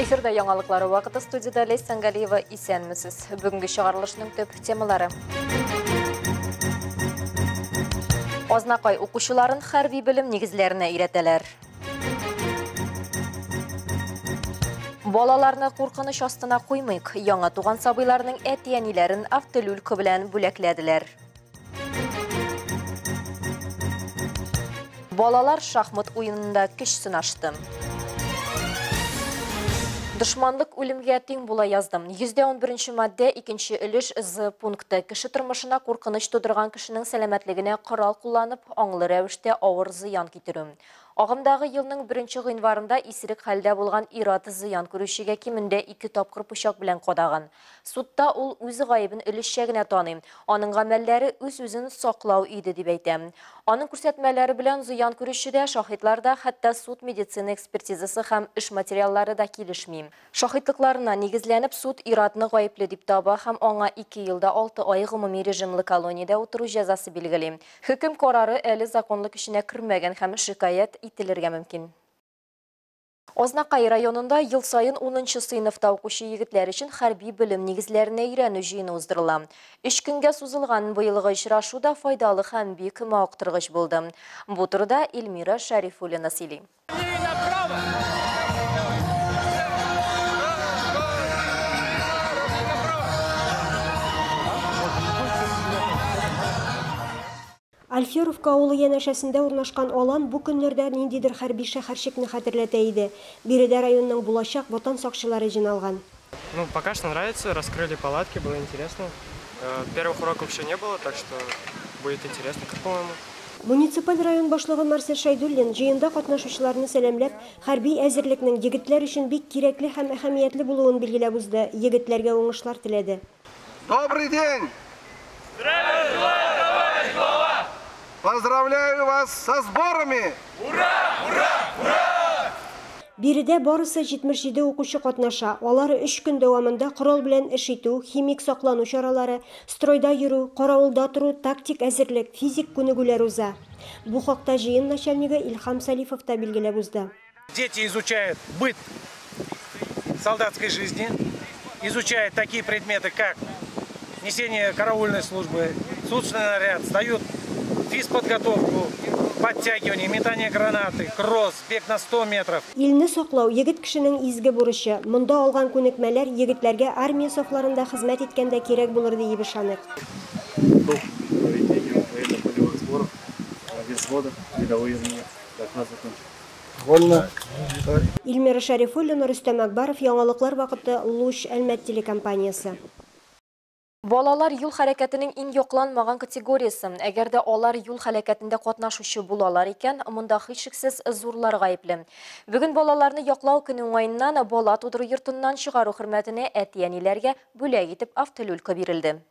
Эфирда яңалыклары вакыты, студияда Ләйсән Галиева, исәнмесез. Бүгенге чыгарылышның төп темалары. Азнакай укучыларын хәрби белем нигезләренә өйрәтәләр. Балаларны куркыныч астына куймыйк. Яңа туган сабыйларның әти-әниләрен автолюлька белән бүләкләделәр. Балалар шахмат уенында көч сынашты. Дошманлык үлемгә тиң була яздым. 111 маддә, 2 өлеш З пункты. Кеше тормышына куркыныч тудырган кешенең сәламәтлегенә корал кулланып, аңлы рәвештә авыр зыян китерү. Агымдагы елның 1 гыйнварында исерек хәлдә булган ир-ат зыян күрүчегә кимендә 2 тапкыр пычак белән кадаган. Судта ул үз гаебен өлешчә генә таный. Аның гамәлләре үз-үзен саклау иде дип әйтә. Аның күрсәтмәләре белән зыян күрүче дә, шаһитлар да, хәтта суд медицина экспертизасы һәм эш материаллары да килешми. Шаһитлыкларына нигезләнеп, суд ир-атны гаепле дип таба һәм аңа 2 елда 6 ай гомуми режимлы колониядә утыру җәзасы билгели. Хөкем карары әле законлы көченә кермәгән һәм шикаять ителергә мөмкин. Азнакай районында ел саен 10 сыйныфта укучы егетләр өчен хәрби белем нигезләренә өйрәнү җыены уздырыла. 3 көнгә сузылган быелгы очрашу да файдалы һәм бик мавыктыргыч булды. Бу турыда Эльмира Шәрифуллина сөйли. Альферовка авылы янәшәсендә урнашкан алан бу көннәрдә ниндидер хәрби шәһәрчекне хәтерләтә иде. Биредә районның булачак ватан сакчылары җыйналган. Ну, пока что нравится, раскрыли палатки, было интересно. Первых уроков еще не было, так что будет интересно, как по-моему. Муниципаль район башлыгы Марсель Шәйдуллин җыенда катнашучыларны сәламләп, хәрби әзерлекнең егетләр өчен бик кирәкле һәм әһәмиятле булуын билгеләп узды, егетләргә уңышлар теләде. Добрый день! Здравия желаю, товарищ глава! Поздравляю вас со сборами! Ура! Ура! Ура! Биредә барысы 77 укучы катнаша. Алар 3 көн дәвамында корал белән эш итү, химик саклану чаралары, стройда йөрү, каравылда тору, тактик әзерлек, физик күнегүләр уза. Бу хакта җыен начальнигы Илһам Салифов та билгеләп узды. Дети изучают быт солдатской жизни, изучают такие предметы, как несение караульной службы, суточный наряд, сдают физподготовку, подтягивание, метание гранаты, кросс, бег на 100 метров. Илне саклау егет кешенең изге бурычы. Монда алган күнекмәләр егетләргә армия сафларында хезмәт иткәндә кирәк булыр дип ышанык. Дух проведения военно-полевых сборов, взводов, рядовые доклад закончен. Вольно. Эльмира Шәрифуллина, Рөстәм Акбаров, яңалыклар вакыты, Луч, Әлмәт телекомпаниясе. Балалар юл хәрәкәтенең иң якланмаган категориясе. Әгәр дә алар юл хәрәкәтендә катнашучы булалар икән, монда һичшиксез зурлар гаепле. Бүген балаларны яклау көне уңаеннан бала тудыру йортыннан чыгару хөрмәтенә әти-әниләргә бүләк итеп автолюлька бирелде.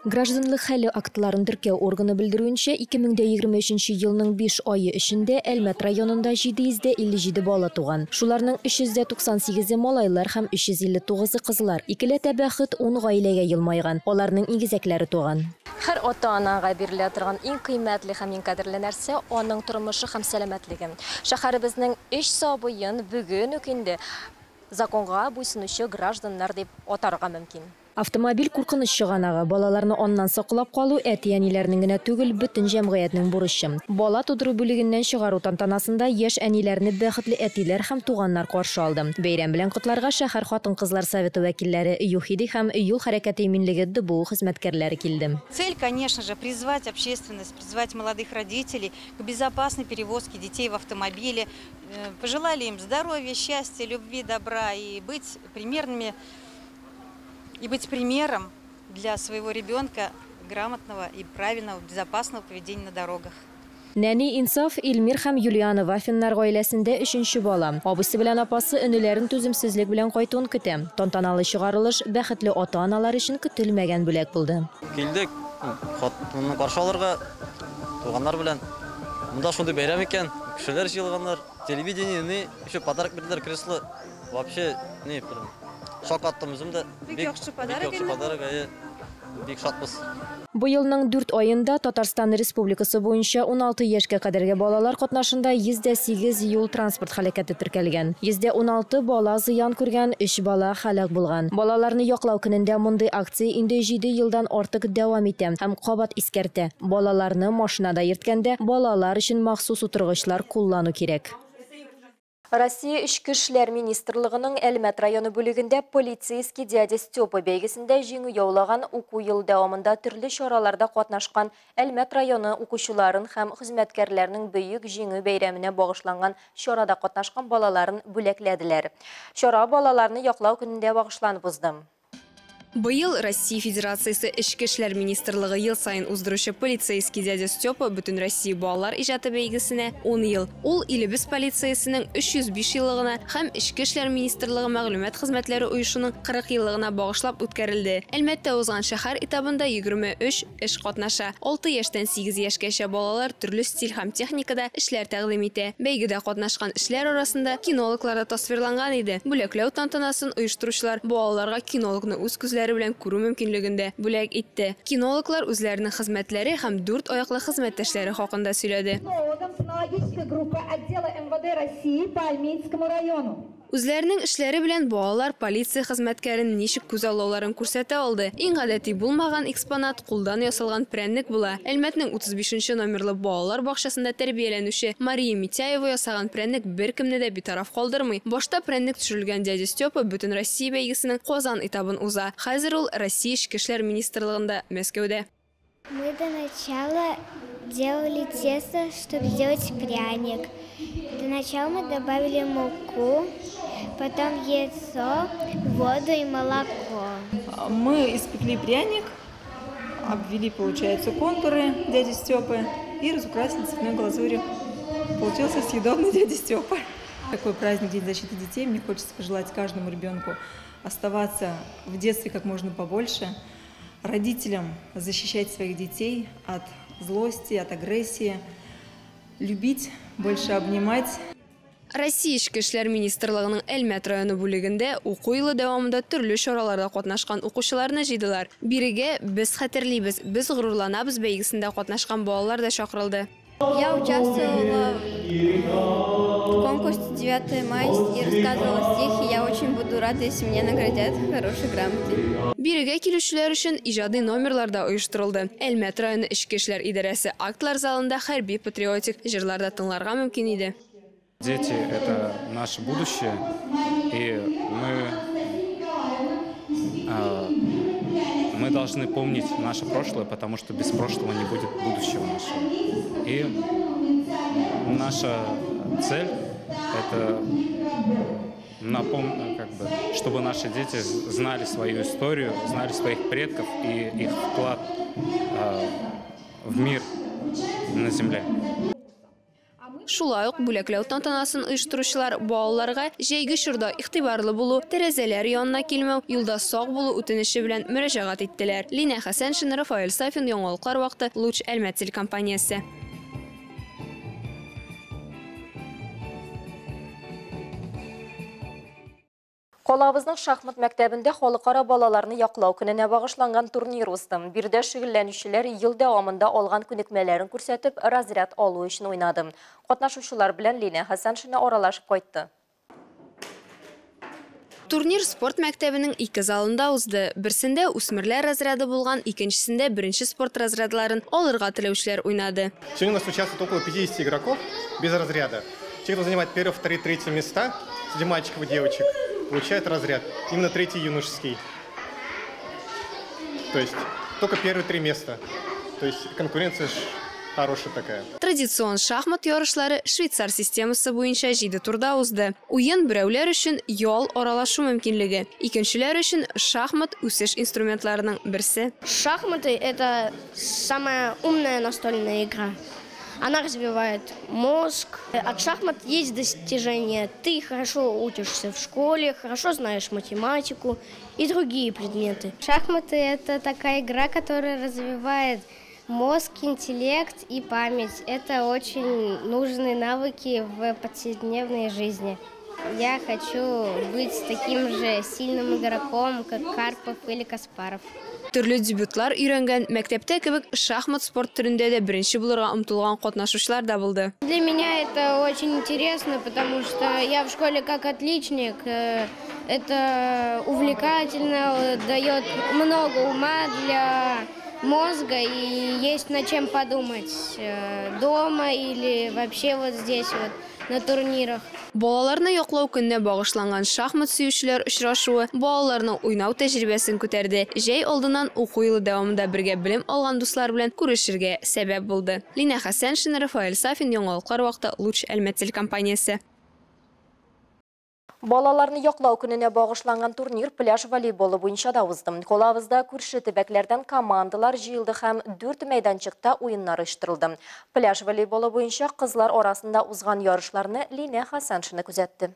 Гражданлык хәле актларын теркәү органы белдерүенчә, 2023 елның 5 ае эчендә Әлмәт районында 757 бала туган. Шуларның 398-е малайлар һәм 359-ы кызлар. Икеләтә бәхет 10 гаиләгә елмайган. Аларның игезәкләре туган. Һәр ата-анага бирелә торган иң кыйммәтле һәм иң кадерле нәрсә аның тормышы һәм сәламәтлеге. Шәһәребезнең 3 сабыен бүген үк инде законга буйсынучы гражданнар дип атарга мөмкин. Автомобиль куркыныч чыганагы. Балаларны аннан саклап калу әти-әниләрнең генә түгел, бөтен җәмгыятьнең бурычы. Бала тудыру бүлегеннән чыгару тантанасында яшь әниләрне бәхетле әтиләр һәм туганнар каршы алды. Бәйрәм белән котларга шәһәр хатын-кызлар советы вәкилләре, ЮХИДИ һәм юл хәрәкәте иминлеге ДБУ хезмәткәрләре килде. Цель, конечно же, призвать общественность, призвать молодых родителей к безопасной перевозке детей в автомобиле. Пожелали им здоровья, счастья, любви, добра и быть примерными. И быть примером для своего ребенка грамотного и правильного, безопасного поведения на дорогах. Нәни Инсаф, Илмир һәм Юлиана Вафиннар гаиләсендә 3-нче бала. Абыйсы белән апасы энеләрен түземсезлек белән кайтуын көтә. Тантаналы чыгарылыш бәхетле ата-аналар өчен көтелмәгән бүләк булды. Килдек, хатынны каршы алырга, туганнар белән. Монда шундый бәйрәм икән, кешеләр җыелганнар, телевидениене еще подарок бирделәр, кресло. Вообще, не, прям шакаттым үзем дә. Бик яхшы подарок Бик яхшы инде. подарок, әйе. Бик шатбыз. Быелның 4 аенда Татарстан Республикасы буенча 16 яшькә кадәрге балалар катнашында 108 юл транспорт һәлакәте теркәлгән. 116 бала зыян күргән, 3 бала һәлак булган. Балаларны яклау көнендә мондый акция инде 7 елдан артык дәвам итә һәм кабат искәртә. Балаларны машинада йөрткәндә балалар өчен махсус утыргычлар куллану кирәк. Россия Эчке эшләр министрлыгының Әлмәт районы бүлегендә «Полицейский дядя Степа» бәйгесендә җиңү яулаган уку елы дәвамында төрле чараларда катнашкан Әлмәт районы укучыларын һәм хезмәткәрләренең бөек җиңү бәйрәменә багышланган чарада катнашкан балаларын бүләкләделәр. Чара балаларны яклау көнендә багышланып узды. Быел Россия Федерациясе Эчке эшләр министрлыгы ел сайын уздыручы «Полицейский дядя Степа» бөтен Россия балалар иҗаты бәйгесенә 10 ел. Ул илебез полициясенең 305 еллыгына һәм Эчке эшләр министрлыгы мәгълүмат хезмәтләре оешуның 40 еллыгына багышлап үткәрелде. Әлмәттә узган шәһәр этабында 23 эш катнаша. 6 яшьтән 8 яшькәчә балалар төрле стиль һәм техникада эшләр тәкъдим итә. Бәйгедә катнашкан эшләр арасында кинологлар да тасвирланган иде. Бүләкләү тантанасын оештыручылар балаларга кинологны үз күзләре белән күрү мөмкинлеген дә бүләк итте. Кинологлар үзләренең хезмәтләре һәм дүрт аяклы хезмәттәшләре хакында сөйләде. Үзләренең эшләре белән балалар полиция хезмәткәрен ничек күзаллауларын күрсәтә алды. Иң гадәти булмаган экспонат кулдан ясалган прәннек була. Әлмәтнең 35 номерлы балалар бакчасында тәрбияләнүче Мария Митяева ясаган прәннек беркемне дә битараф калдырмый. Башта прәннек төшерелгән дядя Степа бөтен Россия бәйгесенең Казан этабын уза. Хәзер ул Россия Эчке эшләр министрлыгында, Мәскәүдә. Мы до начала делали тесто, чтобы сделать пряник. До начала мы добавили муку, потом яйцо, воду и молоко. Мы испекли пряник, обвели, получается, контуры дяди Степы и разукрасили цветной глазурью. Получился съедобный дядя Степа. Такой праздник, День защиты детей, мне хочется пожелать каждому ребенку оставаться в детстве как можно побольше, родителям защищать своих детей от злости, от агрессии, любить, больше обнимать. Россия Эчке эшләр министрлыгының Әлмәт районы бүлегендә уку елы дәвамында төрле чараларда катнашкан укучыларны җыйдылар. Бирегә «Без хәтерлибез, без горурланабыз» бәйгесендә катнашкан балалар да чакырылды. Я участвовала в конкурсе 9 мая и рассказывала стихи. Я очень буду рада, если меня наградят хорошей грамотой. Бирегә килүчеләр өчен иҗади номерлар да оештырылды. Әлмәт районы Эчке эшләр идарәсе актлар залында хәрби патриотик җырлар да тыңларга мөмкин иде. Дети – это наше будущее, и мы должны помнить наше прошлое, потому что без прошлого не будет будущего нашего. И наша цель – это чтобы наши дети знали свою историю, знали своих предков и их вклад в мир на земле. Шулай ук бүләкләү тантанасын оештыручылар балаларга җәйге чорда игътибарлы булу, тәрәзәләр янына килмәү, юлда сак булу үтенече белән мөрәҗәгать иттеләр. Лина Хәсәншина, Рафаэль Сафин, Яңалыклар вакыты, Луч Әлмәт телекомпаниясе. Калабызның шахмат мәктәбендә халыкара балаларны яклау көненә багышланган турнир узды. Биредә шөгыльләнүчеләр ел дәвамында алган күнекмәләрен күрсәтеп, разряд алу өчен уйнады. Катнашучылар белән Лина Хәсәншина аралашып кайтты. Турнир спорт мәктәбенең ике залында узды. Берсендә үсмерләр разряды булган, икенчесендә беренче спорт разрядларын алырга теләүчеләр уйнады. Сегодня у нас участвует около 50 игроков без разряда. Те, кто занимает первые, вторые, третьи места среди мальчиков и девочек, получает разряд. Именно третий юношеский. То есть только первые три места. То есть конкуренция хорошая такая. Традицион шахмат ярышлары швейцар системасы буенча 7 турда узды. Уен берәүләр өчен ял аралашу мөмкинлеге, икенчеләр өчен шахмат үсеш инструментларының берсе. Шахматы – это самая умная настольная игра. Она развивает мозг. От шахмат есть достижения. Ты хорошо учишься в школе, хорошо знаешь математику и другие предметы. Шахматы – это такая игра, которая развивает мозг, интеллект и память. Это очень нужные навыки в повседневной жизни. Я хочу быть таким же сильным игроком, как Карпов или Каспаров. Төрле дебютлар өйрәнгән, мәктәптә кебек шахмат спорт төрендә дә беренче булырга омтылган катнашучылар да булды. Для меня это очень интересно, потому что я в школе как отличник. Это увлекательно, дает много ума для мозга и есть над чем подумать дома или вообще вот здесь вот на турнирах. Балаларны яклау көненә багышланган шахмат сөючеләр очрашуы балаларның уйнау тәҗрибәсен күтәрде. Җәй алдыннан уку елы дәвамында бергә белем алган дуслар белән күрешергә сәбәп булды. Лина Хәсәншина, Рафаэль Сафин, Яңалыклар вакыты, Луч Әлмәт телекомпаниясе. Балаларны яклау көненә багышланган турнир пляж волейболы буенча да узды. Калабызда күрше төбәкләрдән командалар җыелды һәм 4 мәйданчыкта уеннар оештырылды. Пляж волейболы буенча кызлар арасында узган ярышларны Лина Хәсәншина күзәтте.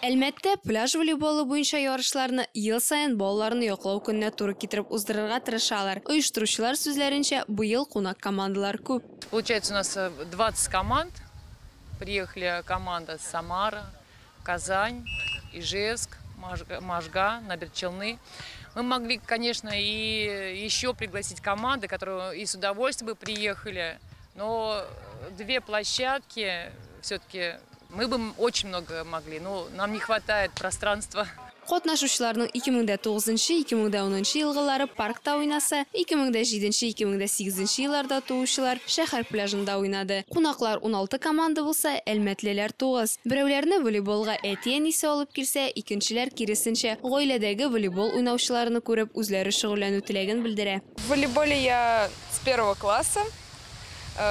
Әлмәттә пляж волейболы буенча ярышларны ел саен балаларны яклау көненә туры китереп уздырырга тырышалар. Оештыручылар сүзләренчә, быел кунак командалар күп. Получается, у нас 20 команд. Приехали команда Самара, Казань, Ижевск, Можга, Набережные Челны. Мы могли, конечно, и еще пригласить команды, которые и с удовольствием бы приехали, но две площадки все-таки мы бы очень много могли, но нам не хватает пространства. Катнашучыларның 2009-2010 елгылары паркта уйнаса, 2007-2008 елларда туучылар шәһәр пляжында уйнады. Кунаклар 16 команда булса, әлмәтлеләр 9. Берәүләрне волейболга әти-әнисе алып килсә, икенчеләр киресенчә гаиләдәге волейбол уйнаучыларны күреп үзләре шөгыльләнү теләген белдерә. В волейболе я с 1 класса.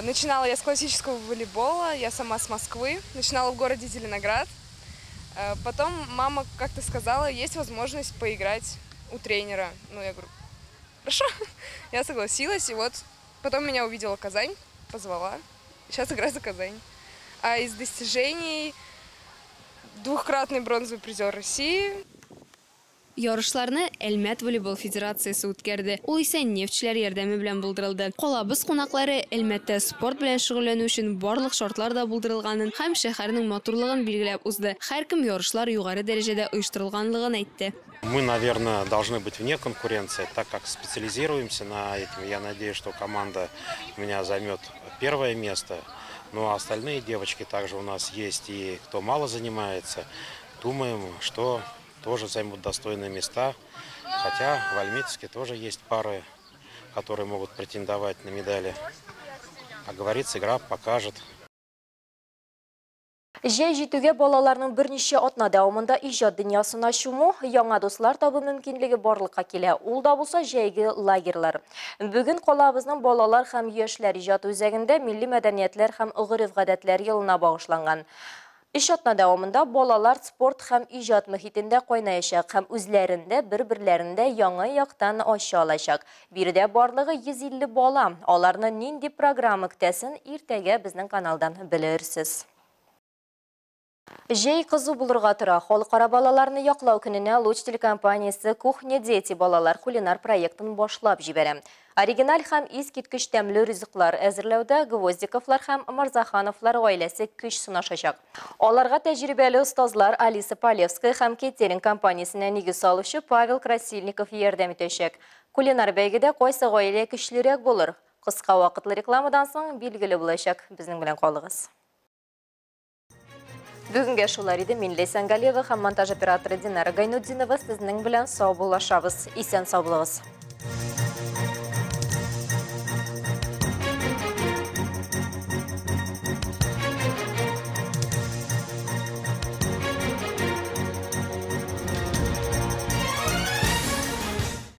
Начинала я с классического волейбола, я сама с Москвы, начинала в городе Зеленоград. Потом мама как-то сказала, есть возможность поиграть у тренера. Ну, я говорю, хорошо, я согласилась, и вот потом меня увидела Казань, позвала, сейчас играю за Казань. А из достижений двукратный бронзовый призер России. Ярышларны Әлмәт волейбол федерациясе үткәрде. Ул исә нефтьчеләр ярдәме белән булдырылды. Калабыз кунаклары Әлмәттә спорт белән шөгыльләнү өчен барлык шартлар да булдырылганын һәм шәһәрнең матурлыгын билгеләп узды. Һәркем ярышлар югары дәрәҗәдә оештырылганлыгын әйтте. Мы, наверное, должны быть вне конкуренции, так как специализируемся на этом. Я надеюсь, что команда у меня займет первое место. Ну а остальные девочки также у нас есть и кто мало занимается. Думаем, что тоже займут достойные места, хотя в Альметьевске тоже есть пары, которые могут претендовать на медали. Как говорится, игра покажет. Җәй җитүгә балаларның берничә атна дәвамында иҗат дөньясына чуму, яңа дуслар табу мөмкинлеге барлыкка килә. Ул да булса җәйге лагерьлар. Бүген калабызның балалар һәм яшьләр иҗат үзәгендә милли мәдәниятләр һәм гореф-гадәтләр елына багышланган. Өч атна дәвамында балалар спорт һәм иҗат мөхитендә кайнаячак һәм үзләрендә бер-берләрендә яңа яктан ача алачак. Биредә барлыгы 150 бала. Аларны нинди программа көтәсен иртәгә безнең каналдан белерсез. Җәй кызу булырга тора. Халыкара балаларны яклау көненә Луч телекомпаниясе Кухня дети балалар кулинар проектын башлап җибәрә. Оригиналь һәм искиткеч тәмле ризыклар әзерләүдә Гвоздиковлар һәм Мирзахановлар гаиләсе көч сынашачак. Аларга тәҗрибәле остазлар Алиса Полевская һәм кейтеринг компаниясенә нигез салучы Павел Красильников ярдәм итәчәк. Кулинар бәйгедә кайсы гаилә көчлерәк булыр? Кыска вакытлы рекламадан соң билгеле булачак. Безнең белән калыгыз. Бүгенгә шулар иде. Мин Ләйсән Галиева һәм монтаж операторы Динара Гайнутдинова сезнең белән саубуллашабыз. Исән сау булыгыз.